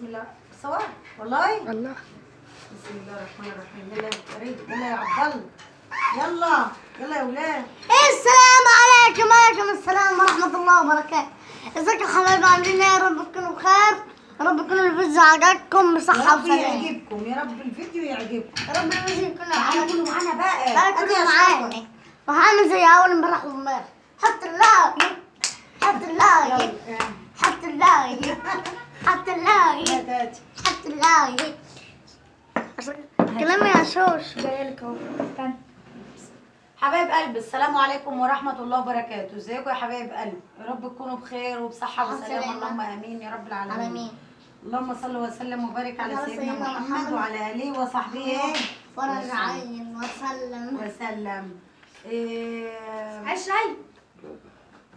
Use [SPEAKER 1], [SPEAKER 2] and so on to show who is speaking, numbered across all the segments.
[SPEAKER 1] بسم الله. صور والله
[SPEAKER 2] والله.
[SPEAKER 1] بسم الله الرحمن الرحيم. يلا يا فريد، يلا يا عبد الله، يلا يلا يا ولاد.
[SPEAKER 3] السلام عليكم. وعليكم السلام ورحمة الله وبركاته. ازيكم يا حبايبي، عاملين ايه؟ يا رب تكونوا بخير، يا رب يكون الفيديو عجبكم بصحة
[SPEAKER 1] يا رب
[SPEAKER 3] وسلامة.
[SPEAKER 1] يعجبكم، يا رب الفيديو يعجبكم.
[SPEAKER 3] يا رب الفيديو يكون
[SPEAKER 1] تعالوا
[SPEAKER 3] عجبكم.
[SPEAKER 1] كلوا معانا بقى.
[SPEAKER 3] تعالوا
[SPEAKER 1] أدي
[SPEAKER 3] كلوا
[SPEAKER 1] يا
[SPEAKER 3] معانا.
[SPEAKER 1] شرفة.
[SPEAKER 3] وهعمل زي اول امبارح وامبارح. حط ال like، حط ال like،
[SPEAKER 1] يلا.
[SPEAKER 3] حط ال like، حط ال like،
[SPEAKER 1] يا تاتي.
[SPEAKER 3] حط ال like. كلامي يا شوش.
[SPEAKER 2] جايلك اهو، استنى.
[SPEAKER 1] حبايب قلبي، السلام عليكم ورحمة الله وبركاته. ازيكم يا حبايب قلبي؟ يا رب تكونوا بخير وبصحة وسلامة،
[SPEAKER 3] وسلامة.
[SPEAKER 1] اللهم امين يا رب العالمين.
[SPEAKER 3] آمين.
[SPEAKER 1] اللهم صل وسلم وبارك على
[SPEAKER 3] على
[SPEAKER 1] سيدنا
[SPEAKER 3] سيدنا
[SPEAKER 1] محمد
[SPEAKER 3] محمد
[SPEAKER 1] وعلى اله وصحبه
[SPEAKER 3] ورجعين وسلم.
[SPEAKER 1] وسلم. إيه،
[SPEAKER 2] عايز شاي؟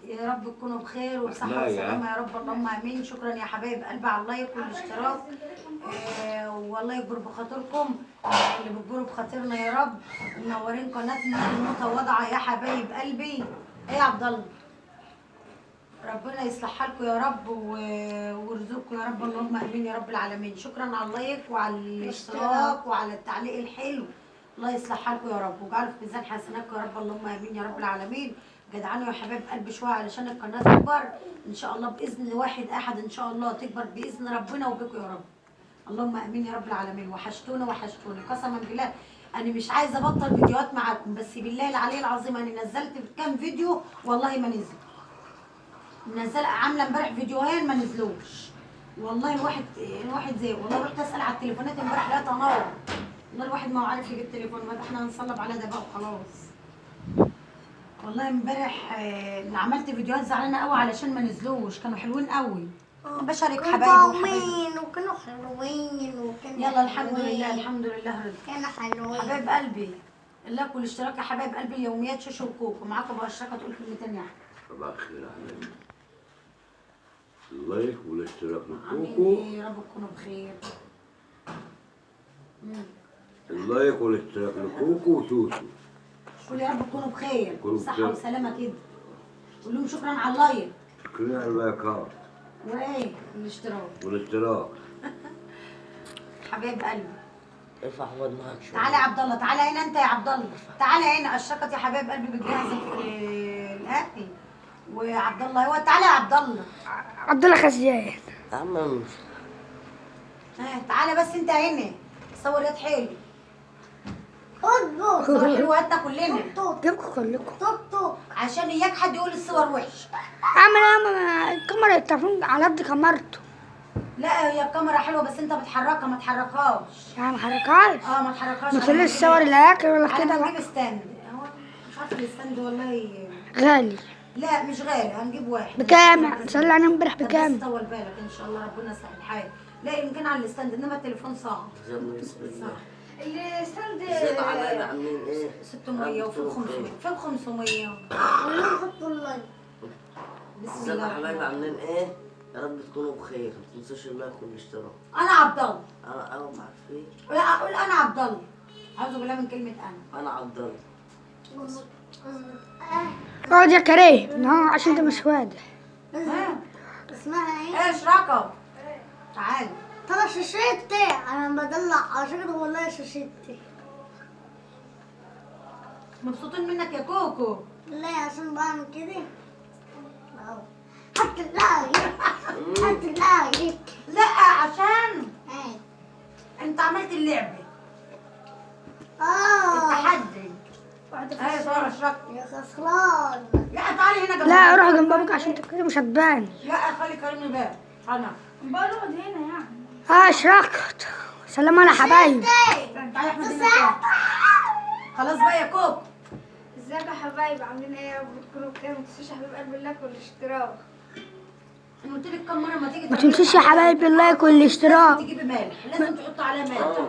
[SPEAKER 1] يا رب تكونوا بخير وبصحة
[SPEAKER 4] لا يا.
[SPEAKER 1] وسلامة يا رب، اللهم امين. شكرا يا حبايب قلبي على ال like والاشتراك. إيه، والله يكبر بخاطركم اللي بتجبروا بخاطرنا يا رب. منورين قناتنا المتواضعة يا حبايب قلبي. ايه يا عبد الله، ربنا يصلح حالكم يا رب ويرزقكم يا رب، اللهم امين يا رب العالمين. شكرا على ال like وعلى الاشتراك وعلى التعليق الحلو. الله يصلح حالكم يا رب ويجعله في ميزان حسناتكم يا رب، اللهم امين يا رب العالمين. جدعانوا يا حبايب قلبي شوية علشان القناة تكبر ان شاء الله باذن واحد احد، ان شاء الله تكبر باذن ربنا وبكم يا رب، اللهم امين يا رب العالمين. وحشتونا وحشتونا قسما بالله. انا مش عايزه ابطل فيديوهات معاكم، بس بالله العلي العظيم انا نزلت كام فيديو والله ما نزل. منزله عامله امبارح فيديوهين ما نزلوش والله. الواحد زي والله. رحت اسال على التليفونات امبارح لقيتها نار والله. الواحد ما هو عارف يجيب تليفون، ما احنا هنصلب على ده بقى وخلاص. والله امبارح عملت فيديوهات زعلانة قوي علشان ما نزلوش، كانوا حلوين قوي. بشارك
[SPEAKER 3] كانوا
[SPEAKER 1] حبايبي وحبايبي.
[SPEAKER 3] طعمين وكانوا حلوين وكانوا
[SPEAKER 1] يلا الحمد
[SPEAKER 3] حلوين.
[SPEAKER 1] لله، الحمد لله رضا.
[SPEAKER 3] كانوا حلوين.
[SPEAKER 1] حبايب قلبي، ال like والاشتراك يا حبايب قلبي. اليوميات شوشو وكوكو معاكم ابو اشراكه. تقول كلمتين يا احمد.
[SPEAKER 4] صباح الخير يا حبايبي. ال like والاشتراك
[SPEAKER 1] عاملين
[SPEAKER 4] لكوكو.
[SPEAKER 1] ايه؟ يا رب تكونوا بخير.
[SPEAKER 4] ال like والاشتراك لكوكو وشوشو.
[SPEAKER 1] قول يا رب تكونوا بخير،
[SPEAKER 4] تكونوا
[SPEAKER 1] صحة
[SPEAKER 4] بخير.
[SPEAKER 1] وسلامة كده. قول لهم شكرا على ال like
[SPEAKER 4] شكرا على اللايكات
[SPEAKER 1] وايه الاشتراك.
[SPEAKER 4] والاشتراك.
[SPEAKER 1] حبايب قلبي،
[SPEAKER 5] ارفع حوض معاك شوية.
[SPEAKER 1] تعالى يا عبد الله، تعالى هنا انت يا عبد الله، تعالى هنا. اشرقت يا حبايب قلبي بتجهز الاكل، وعبد الله هو. تعالى يا عبد الله.
[SPEAKER 2] عبد الله خزيان.
[SPEAKER 5] يا عم
[SPEAKER 1] ها تعالى بس انت هنا، صور يا حلو،
[SPEAKER 3] اطبخ
[SPEAKER 1] صور حلوة هاتنا كلنا
[SPEAKER 3] توك
[SPEAKER 2] جيبكم كلكم.
[SPEAKER 3] توك توك.
[SPEAKER 1] عشان اياك حد يقول الصور وحش.
[SPEAKER 2] اعمل ايه؟ الكاميرا التليفون على قد كاميرته.
[SPEAKER 1] لا هي الكاميرا حلوة بس انت بتحركها، ما تحركهاش.
[SPEAKER 2] يعني ما حركهاش.
[SPEAKER 1] اه ما تحركهاش.
[SPEAKER 2] ما تخليش الصور الاكل ولا
[SPEAKER 1] على
[SPEAKER 2] كده
[SPEAKER 1] ما
[SPEAKER 2] بقى.
[SPEAKER 1] نجيب stand. هو مش عارفه ال stand والله.
[SPEAKER 2] غالي.
[SPEAKER 1] لا مش غالي، هنجيب واحد.
[SPEAKER 2] بكام؟ صلي على امبارح
[SPEAKER 1] طب بس
[SPEAKER 2] بكام؟
[SPEAKER 1] طول بالك ان شاء الله ربنا يصلح الحال. لا يمكن على ال stand، انما التليفون صعب.
[SPEAKER 5] يلا بسم الله.
[SPEAKER 1] صعب.
[SPEAKER 2] ال stand
[SPEAKER 5] ازيكم يا حبايبي، عاملين ايه؟
[SPEAKER 1] 600 وفي 500، في 500.
[SPEAKER 3] كلهم حطوا ال like.
[SPEAKER 1] بسم
[SPEAKER 5] ازيكم
[SPEAKER 1] الله
[SPEAKER 5] يا حبايبي،
[SPEAKER 1] الرحمن
[SPEAKER 5] عاملين ايه؟ يا رب تكونوا بخير. ما تنسوش ال like والاشتراك.
[SPEAKER 1] انا عبد الله.
[SPEAKER 5] انا انا عارفين.
[SPEAKER 1] لا اقول انا عبد الله. اعوذ بالله من كلمة انا.
[SPEAKER 5] انا عبد الله.
[SPEAKER 3] اظبط اظبط.
[SPEAKER 2] اقعد يا كريم عشان انت مش واضح.
[SPEAKER 1] ها
[SPEAKER 3] اسمها ايه؟
[SPEAKER 1] ايه اشراكه؟ تعالى.
[SPEAKER 3] ترى شاشتي انا بدلع عشان والله شاشتي.
[SPEAKER 1] مبسوطين منك يا كوكو.
[SPEAKER 3] لا عشان بعمل كده. اهو حط ال like، حط ال like.
[SPEAKER 1] لا عشان
[SPEAKER 3] ايه
[SPEAKER 1] انت عملت اللعبة
[SPEAKER 3] اه
[SPEAKER 1] التحدي. ايه صور اشراكه.
[SPEAKER 3] يا خسران.
[SPEAKER 1] لا تعالي هنا جنب.
[SPEAKER 2] لا روح جنب ابوك عشان انت كده مش هتبان.
[SPEAKER 1] لا خلي كريم يبان. انا
[SPEAKER 2] بقعد هنا يعني. اشرقت. سلام على حبايبي.
[SPEAKER 1] تعالي يا احمد هنا شوية. خلاص بقى يا كوكو.
[SPEAKER 6] ازيكم يا حبايب، عاملين ايه؟ يا رب تكونوا بخير. ما تنسوش يا حبايب قلب ال like والاشتراك.
[SPEAKER 1] انا قلت لك كم مرة ما تيجي
[SPEAKER 2] ما تنسوش يا حبايبي ال like والاشتراك.
[SPEAKER 1] تجيبي مالح، لازم تحط عليه مالح.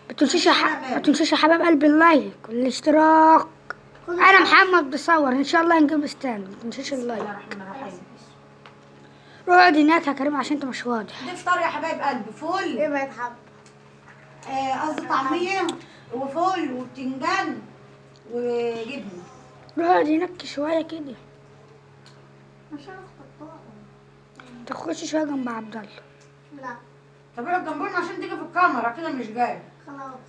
[SPEAKER 2] ما تنسوش يا حبايب قلبي ال like والاشتراك. انا محمد بصور ان شاء الله نجيب stand. ما تنسوش
[SPEAKER 1] بسم الله
[SPEAKER 2] ال like.
[SPEAKER 1] الرحمن الرحيم.
[SPEAKER 2] روح اقعد هناك يا كريم عشان انت مش واضح.
[SPEAKER 1] ده فطار يا حبايب قلبي، فول.
[SPEAKER 3] ايه بقت حب؟
[SPEAKER 1] قصدي طعميه وفول وبتنجان وجبنه.
[SPEAKER 2] روح اقعد هناك شوية كده.
[SPEAKER 3] عشان اخد
[SPEAKER 2] تخش شوية جنب عبد الله.
[SPEAKER 3] لا.
[SPEAKER 1] طب اقعد جنبنا عشان تيجي في الكاميرا كده مش جاي.
[SPEAKER 3] خلاص.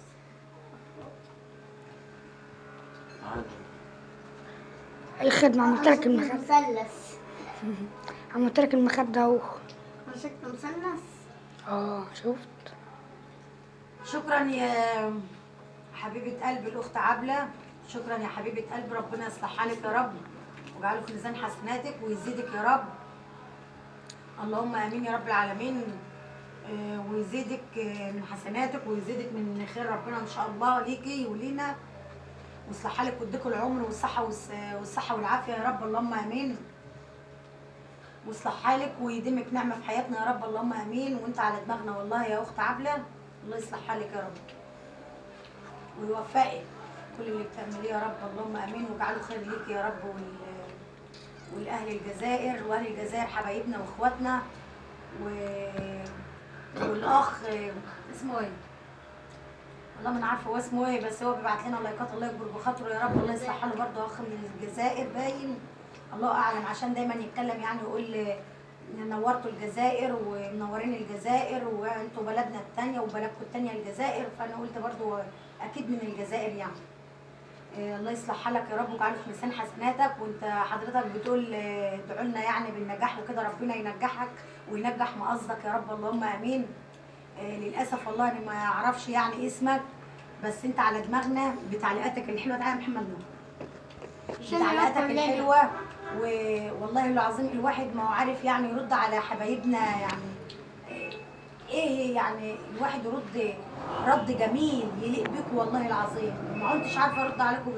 [SPEAKER 2] اي خدمة. عملت لك المخدة.
[SPEAKER 3] مثلث.
[SPEAKER 2] عملت لك المخدة اهو.
[SPEAKER 3] شكل مثلث.
[SPEAKER 2] شفت.
[SPEAKER 1] شكرا يا حبيبة قلب الأخت عبلة، شكرا يا حبيبة قلب، ربنا يصلح حالك يا رب ويجعله في ميزان حسناتك ويزيدك يا رب، اللهم امين يا رب العالمين. ويزيدك من حسناتك ويزيدك من خير ربنا ان شاء الله ليكي ولينا، ويصلح حالك ويديكوا العمر والصحة والصحة والعافية يا رب، اللهم امين. ويصلح حالك ويديمك نعمة في حياتنا يا رب، اللهم امين. وانت على دماغنا والله يا اخت عبلة، الله يصلح حالك يا رب ويوفقك كل اللي بتعمليه يا رب، اللهم امين، ويجعله خير ليك يا رب والاهل الجزائر، واهل الجزائر حبايبنا واخواتنا. والاخ اسمه ايه؟ والله ما انا عارفه هو اسمه ايه، بس هو بيبعت لنا لايكات، الله يكبر بخاطره يا رب، الله يصلح حاله برضه، اخ من الجزائر باين، الله اعلم، عشان دايما يتكلم يعني ويقول نورتوا الجزائر ومنورين الجزائر وانتوا بلدنا الثانية وبلدكم الثانية الجزائر، فانا قلت برضه اكيد من الجزائر يعني. الله يصلح حالك يا رب ويجعله في ميزان حسناتك. وانت حضرتك بتقول ادعوا لنا يعني بالنجاح وكده، ربنا ينجحك وينجح مقصدك يا رب، اللهم امين. للاسف والله انا ما اعرفش يعني اسمك، بس انت على دماغنا بتعليقاتك الحلوة. تعالى يا محمد نور، بتعليقاتك الحلوة، والله العظيم الواحد ما هو عارف يعني يرد على حبايبنا يعني ايه، يعني الواحد يرد رد جميل يليق بيكم والله العظيم، ما كنتش عارفه ارد عليكم.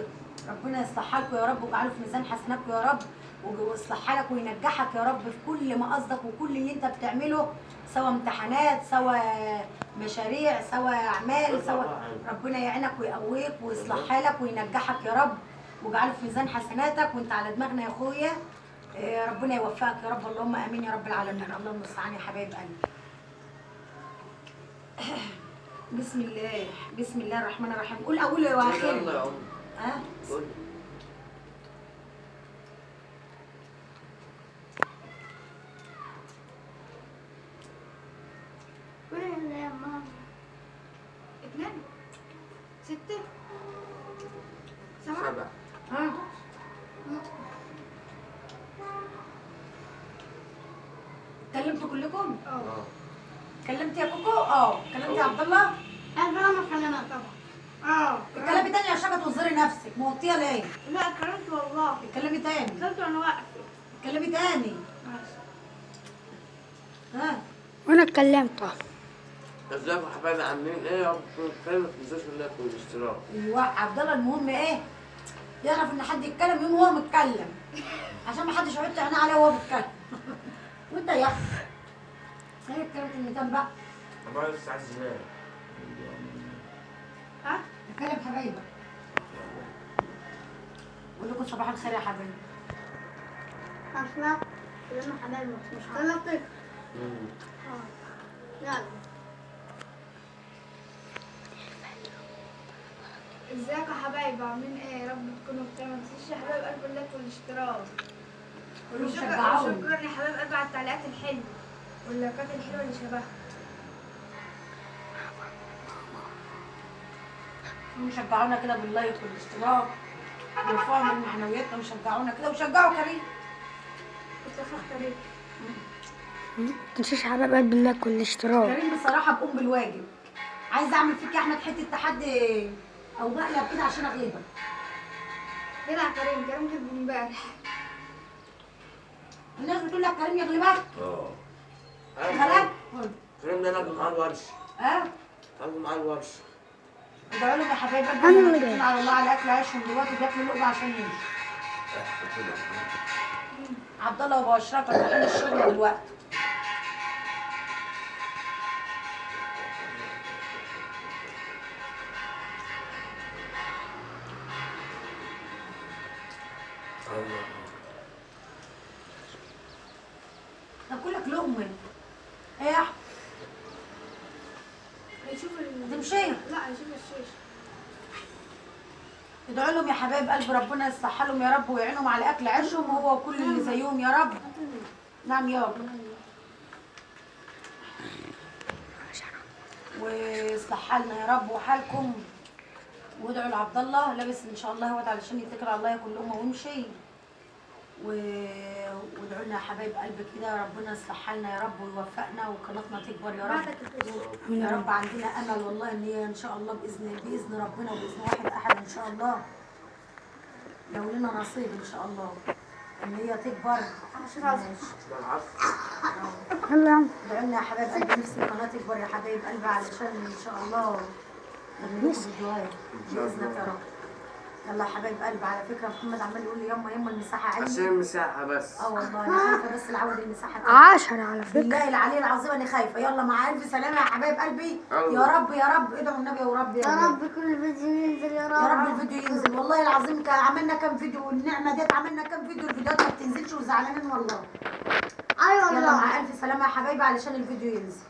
[SPEAKER 1] ربنا يصلح حالكم يا رب ويجعله في ميزان حسناتكم يا رب، ويصلح حالك وينجحك يا رب في كل ما قصدك وكل اللي انت بتعمله، سواء امتحانات سواء مشاريع سواء اعمال، سواء ربنا يعينك ويقويك ويصلح حالك وينجحك يا رب ويجعله في ميزان حسناتك. وانت على دماغنا يا اخويا، ربنا يوفقك يا رب، اللهم امين يا رب العالمين. اللهم المستعان يا حبايب قلبي. بسم الله، بسم الله الرحمن الرحيم. قول اول واخر.
[SPEAKER 5] يلا يا عم.
[SPEAKER 1] ها؟
[SPEAKER 5] قول.
[SPEAKER 3] قول يا ماما.
[SPEAKER 6] 2 6 7.
[SPEAKER 1] ها؟ اتكلمتوا كلكم؟
[SPEAKER 6] اه.
[SPEAKER 1] اتكلمت يا كوكو؟ اتكلمت يا عبد الله؟
[SPEAKER 3] انا ما اتكلمت
[SPEAKER 6] طبعا.
[SPEAKER 1] اتكلمي تاني عشان توزري نفسك، موطيه ليه؟
[SPEAKER 6] لا اتكلمت والله.
[SPEAKER 1] اتكلمي تاني.
[SPEAKER 6] اتكلمت وانا واقفة.
[SPEAKER 1] اتكلمي تاني.
[SPEAKER 6] ماشي.
[SPEAKER 1] ها؟
[SPEAKER 2] وانا اتكلمت.
[SPEAKER 5] ازيكم يا حبايبي عاملين ايه؟ يا رب تكونوا بخير، ما تنسوش ال like والاشتراك.
[SPEAKER 1] ايوه عبد الله، المهم ايه؟ يعرف ان حد يتكلم يوم هو متكلم، عشان ما حدش يحط عينيه عليه وهو بيتكلم. وانت يا اخي ايه الكلام الميتان بقى؟
[SPEAKER 5] أنا لسه عايز انام.
[SPEAKER 6] ها؟
[SPEAKER 1] اتكلم حبايبك. بقول لكم صباح الخير يا حبايبي.
[SPEAKER 3] اصلا كلنا حبايبك مش كلنا طفل. يلا.
[SPEAKER 6] ازيكم يا حبايبي عاملين ايه؟ يا رب تكونوا بخير. ما تنسوش يا حبايب قلب ال like والاشتراك. وشكرا يا حبايب قلبي على التعليقات الحلوة واللايكات الحلوة اللي شبهها.
[SPEAKER 1] وشجعونا كده بال like والاشتراك، وارفعوا من معنوياتنا وشجعونا كده، وشجعوا كريم.
[SPEAKER 6] كنت اخاف كريم.
[SPEAKER 2] ما تنسوش يا حبايب قلبي ال like والاشتراك.
[SPEAKER 1] كريم بصراحة بقوم بالواجب. عايزه اعمل فيك يا احمد حتة تحدي او مقلب كده عشان اغلبك.
[SPEAKER 6] يلعب كريم، كريم غلب امبارح.
[SPEAKER 1] الناس بتقول لك كريم يغلبك. غلب؟
[SPEAKER 5] كريم ده لعب معاه الورش. لعب معاه الورش.
[SPEAKER 1] ادعوا لهم يا حبايب قلبي، على الله على اكل عيشهم دلوقتي، بياكلوا لقمة عشان يمشوا. عبد الله وابو اشرف رايحين الشغل دلوقتي. تاكلك لقمة. ايه يا احمد؟
[SPEAKER 6] هيشوف
[SPEAKER 1] هتمشي؟
[SPEAKER 6] لا هيشوف الشاشة.
[SPEAKER 1] ادعوا لهم يا حبايب قلب، ربنا يصلح لهم يا رب ويعينهم على اكل عيشهم هو وكل اللي زيهم يا رب. نعم يا رب. ويصلح حالنا يا رب وحالكم. وادعوا لعبد الله لابس ان شاء الله اهوت علشان يتكل على الله ياكل لقمة ويمشي. وادعوا لنا يا حبايب قلبي كده ربنا يصلح حالنا يا رب ويوفقنا وقناتنا تكبر يا رب. يا رب عندنا امل والله ان هي ان شاء الله باذن ربنا وباذن واحد احد ان شاء الله، لو لنا نصيب ان شاء الله ان هي تكبر.
[SPEAKER 2] يلا
[SPEAKER 1] ادعوا لنا يا حبايب قلبي، نفسي القناة تكبر يا حبايب قلبي علشان ان شاء الله نعمل لكم فيديوهات باذنك يا رب. يلا يا حبايب قلبي، على فكرة محمد عمال يقول لي يما يما المساحة عالية
[SPEAKER 5] عشان المساحة بس.
[SPEAKER 1] اه والله انا خايفة بس العود المساحة تاني.
[SPEAKER 2] 10 على فكرة.
[SPEAKER 1] بالله العلي العظيم انا خايفة. يلا مع الف سلامه يا حبايب قلبي، يا رب يا رب ادعوا النبي يا رب
[SPEAKER 3] يا رب كل فيديو ينزل يا رب،
[SPEAKER 1] يا رب الفيديو ينزل. والله العظيم عملنا كام فيديو والنعمة ديت، عملنا كام فيديو الفيديوهات ما بتنزلش وزعلانين والله.
[SPEAKER 3] ايوه
[SPEAKER 1] يلا
[SPEAKER 3] والله.
[SPEAKER 1] مع الف سلامه يا حبايبي علشان الفيديو ينزل.